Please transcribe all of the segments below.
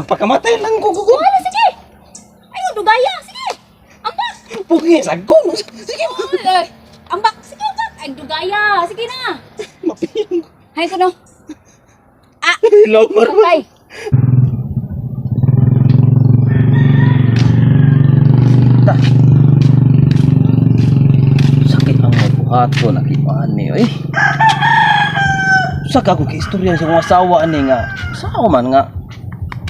Magpakamatay lang ko ko. Wala, sige. Ayaw dugaya, sige. Ambak. Pugi sa ko. Sige. Ay, ambak, sige ambak. Ay dugaya, sige na. Mapiyang ko. Hay kuno. Ah, Hello, Marwan. patay. Sakit ang mabuhato na kitaan ni eh. Saka ako kay istorya sa akong asawa ani nga. Sao man nga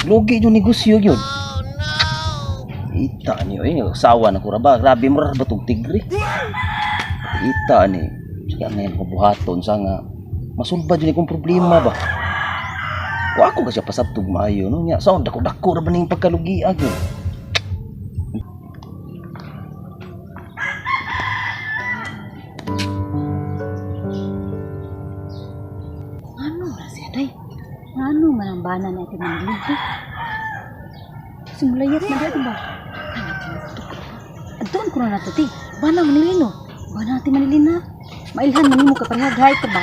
lugi yung negosyo yun. Ita ni oy, asawa na ko ra ba? Grabe mo ra ba tong tigre? Ita ni. Sige ngayon ko buhaton sa nga masulbad yun akong problema ba. Wa ako kasi pasabtog maayo no nya. Sao dako dako ra ba ning pagkalugiag yun? Ano ra siya day? Ano man ang bana na iti Manilin? Simulayat na dati ba? Adtoon ko na nato ti. Bana Manilin no. Bana ti Manilin na. Mailhan man nimo ka parehag hay ka ba?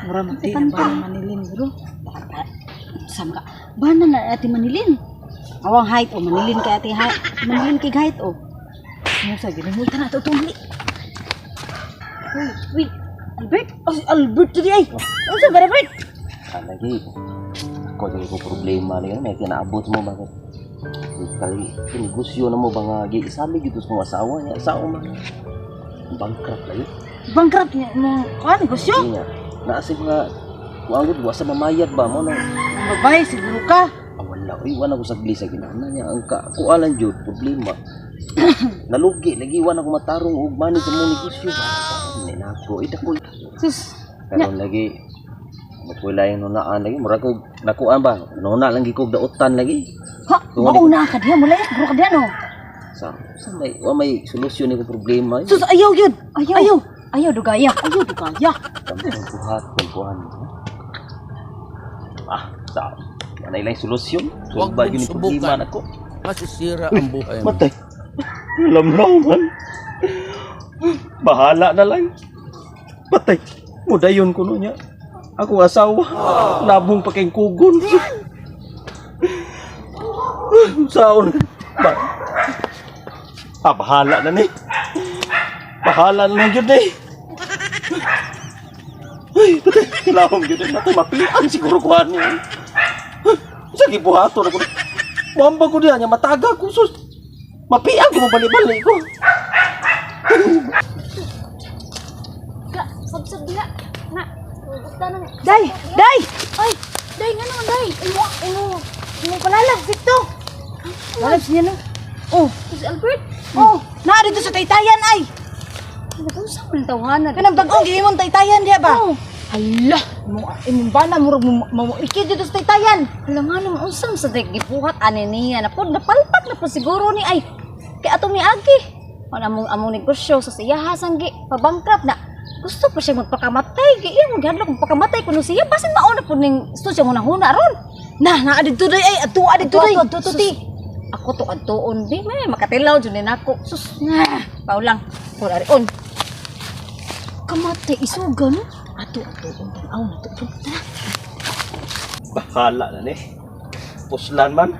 Mura man ti Pantay. na Manilin bro. Sama ka. Bana na ati Manilin. Awang height o Manilin kay ati height. Manilin kay height o. Mo sa gini Uy, tana to tumli. Uy, uy. Albert, Oh, si Albert diri ay. Unsa ba Albert? Ah, lagi. Ako lagi ko problema lagi may kinaabot mo bakit? Kali negosyo na mo ba nga giisali gito sa mga asawa niya, asawa man. Bankrupt lagi. Bankrupt niya mo kuan negosyo. Hindi niya. Naasig nga wa gud wa sa mamayad ba mo na. Babay siguro ka. Ah, wala oy, wala ko sagli sa ginana niya ang ka kualan jud problema. Nalugi lagi wala ko matarong og manage sa mong negosyo ba. Ni nako eh, dako. Sus. Karon lagi Magpula yung nunaan lagi, murag ko nakuan ba? Nuna lang gikog dautan lagi. Ha, mauna ka diha, mulayas bro ka diha no. Sa may wa may solusyon ni ko problema. Sus ayaw yun. Ayaw. Ayaw. Ayaw dugaya. Ayaw dugaya. Kampung buhat kuan. Ah, sa wala ilay solusyon. Wag Sulbad mong yun yung problema subukan. nako. Masisira ang buhay mo. Matay. Lamlaw man. Bahala na lang. Patay. Mudayon ko no niya. Ako asawa. Labong pa kay kugon. Saon. Ba ah, bahala na ni. Bahala na lang yun eh. Ay, patay. Kilahong yun eh. Natay, mapian siguro ko ani. Sa gibuhato na ko. Wamba ko diyan, mataga ko sus. Mapian ko mabali-bali ko. Ka, sabsab diha. Na, gusto na. Day, day. Ay, day nga naman day. Imo imo imo palalag dito. Lalag niya no. Oh, Si Albert. oh, naa dito sa taytayan ay. Unsa man tawhana? Kanang bag-ong gihimong taytayan diha ba? Oh. Hala. Mo imong bana murag mo ikid dito sa taytayan. Hala nga naman unsa man sa day gibuhat ani niya na pud napalpak na pud siguro ni ay. Kay atong miagi. Wala among among negosyo sa siya hasang gi pabangkrap na. Gusto pa siya magpakamatay. Gi iya mo gihadlok magpakamatay kuno siya basin mauna pud ning gusto siya hunahuna ron. Na, naa dito day ay adto dito day. Adto, adto, ti. Ako to adtoon di may makatilaw jud ni nako. Sus, nah, paulang. Pur ari on. Kamatay isuga no. Ato adtoon tan-aw na to. Tara. Bahala na ni. Puslan man.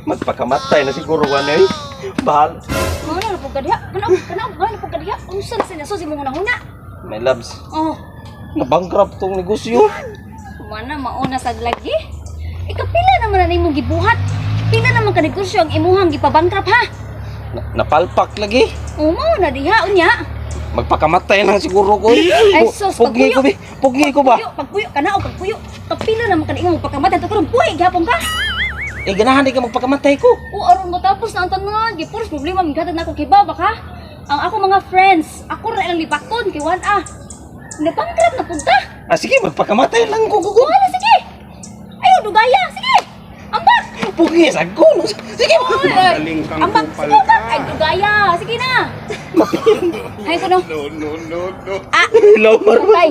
Magpakamatay na siguro ka ni. Bahala. Mga na pud kadiha. Kanaw, kanaw, mga na pud kadiha. Unsa na sila susi mong hunahuna? My loves, Oh, nabankrupt tong negosyo. mana mauna sa lagi. Ikapila naman na nimong gibuhat. Pila naman ka negosyo ang imuhang gipabankrupt ha? Napalpak lagi. O mao na diha unya. Magpakamatay na siguro ko. Ay, sus, Pugni ko, pagpuyo. bi. Pugni ko ba? Pagpuyo, pagpuyo kana o pagpuyo. Kapila naman ka imong pagkamatay to karon buhi gihapon ka. Eh, ganahan di ka magpakamatay ko. O aron matapos na ang tanan, gipuros problema mighatag na ako kay baba ka. Ang ako mga friends, ako ra ilang libakon kay wan ah. Nabankrupt na pud ka. Ah, sige, magpakamatay lang ko. ko. Wala sige. Ayaw dugaya, sige. Ambak. Pugni sa ko. Sige. Ay, ambak, sige ambak. Ay dugaya, sige na. Hay kuno. No, no, no, no. Ah, Hello, Marwan. patay.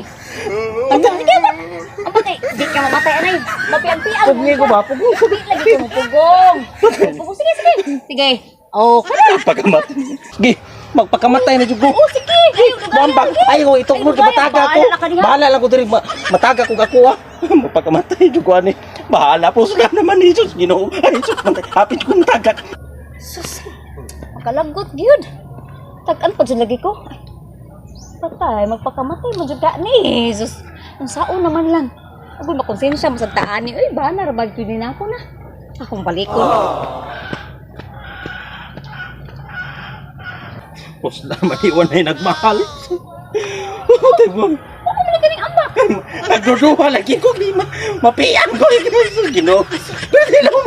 Ambak, sige ambak. Ambak kay di ka mamatay anay. Mapiang-piang. Pugni ko ba? Pugni ko. Di lagi ka mapugong. Pugong, sige, sige. Sige. Oh, kana. Magpakamatay. Sige. Magpakamatay na jud ko. Oh, sige. Ayaw, dugaya, Bambang, sige. ayaw ito mo Ay, dugaya, mataga ko. bahala ka diha. Bahala lang ko diri mataga ko ako ah. Magpakamatay jud ko ani. Bahala po sa naman ni Jesus Ginoo. Ay Jesus, matay. Hapit ko mataga. Sus, makalagot gyud. Tag-an pa jud lagi ko. Ay, patay, magpakamatay mo jud ka ni. Sus, unsaon naman lang. Agoy makonsensya mo sa taan ni. Uy, bana ra bag gyud ni nako na. Akong balikon. Pos na maiwan ay nagmahal. Matay mo. Ako man ganing ambak. Nagduduha lagi ko ni mapiyan ko Jesus Ginoo. Pero di lang mo.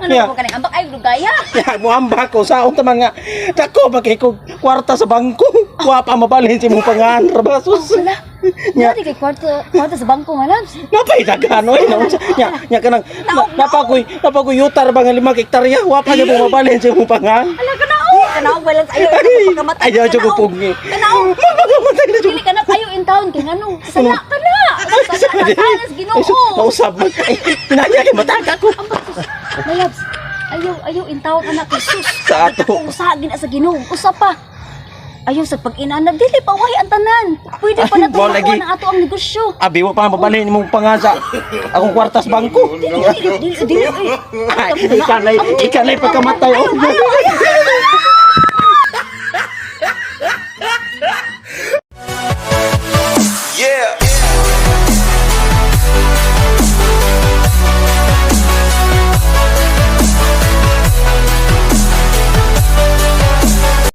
Ano Yeah. mo ganing ambak ay dugaya. Ya, muamba ko sa unta mga dako ba kay ko kwarta sa bangko. Wa pa mabalhin sa imong pangan rabasos. Wala. Nya. Nga kay kwarto kwarta sa bangko nga labs. Napay daghan oy na unsa nya nya kanang napagoy yutar ba nga 5 hektarya wa pa gyud mabalhin sa imong pangan. Ala ka na oh. Kanaw balance ayo magpakamatay. Ayaw jud ko pugni. Kanaw. Magpakamatay na jud. Dili ka na kayo in town kay ngano. Sala ka na. Sala ka na sa Ginoo. Nausab man. Ay, pinaya kay mataka ko. Ambak sus. Mayabs. Ayaw, ayaw in town anak Jesus. Sa ato. Usa gina sa Ginoo. Usa pa. Ayaw sa pag-inana dili pa wahi ang tanan. Pwede pa Ay, na to mo lagi. makuha na ato ang negosyo. Abi wa pa mabalhin imong pangan sa akong kwarta sa bangko. Dili, dili, dili. Ay. Ay, ikanay, ikanay pagkamatay. Oh. Ayaw, ayaw, ayaw.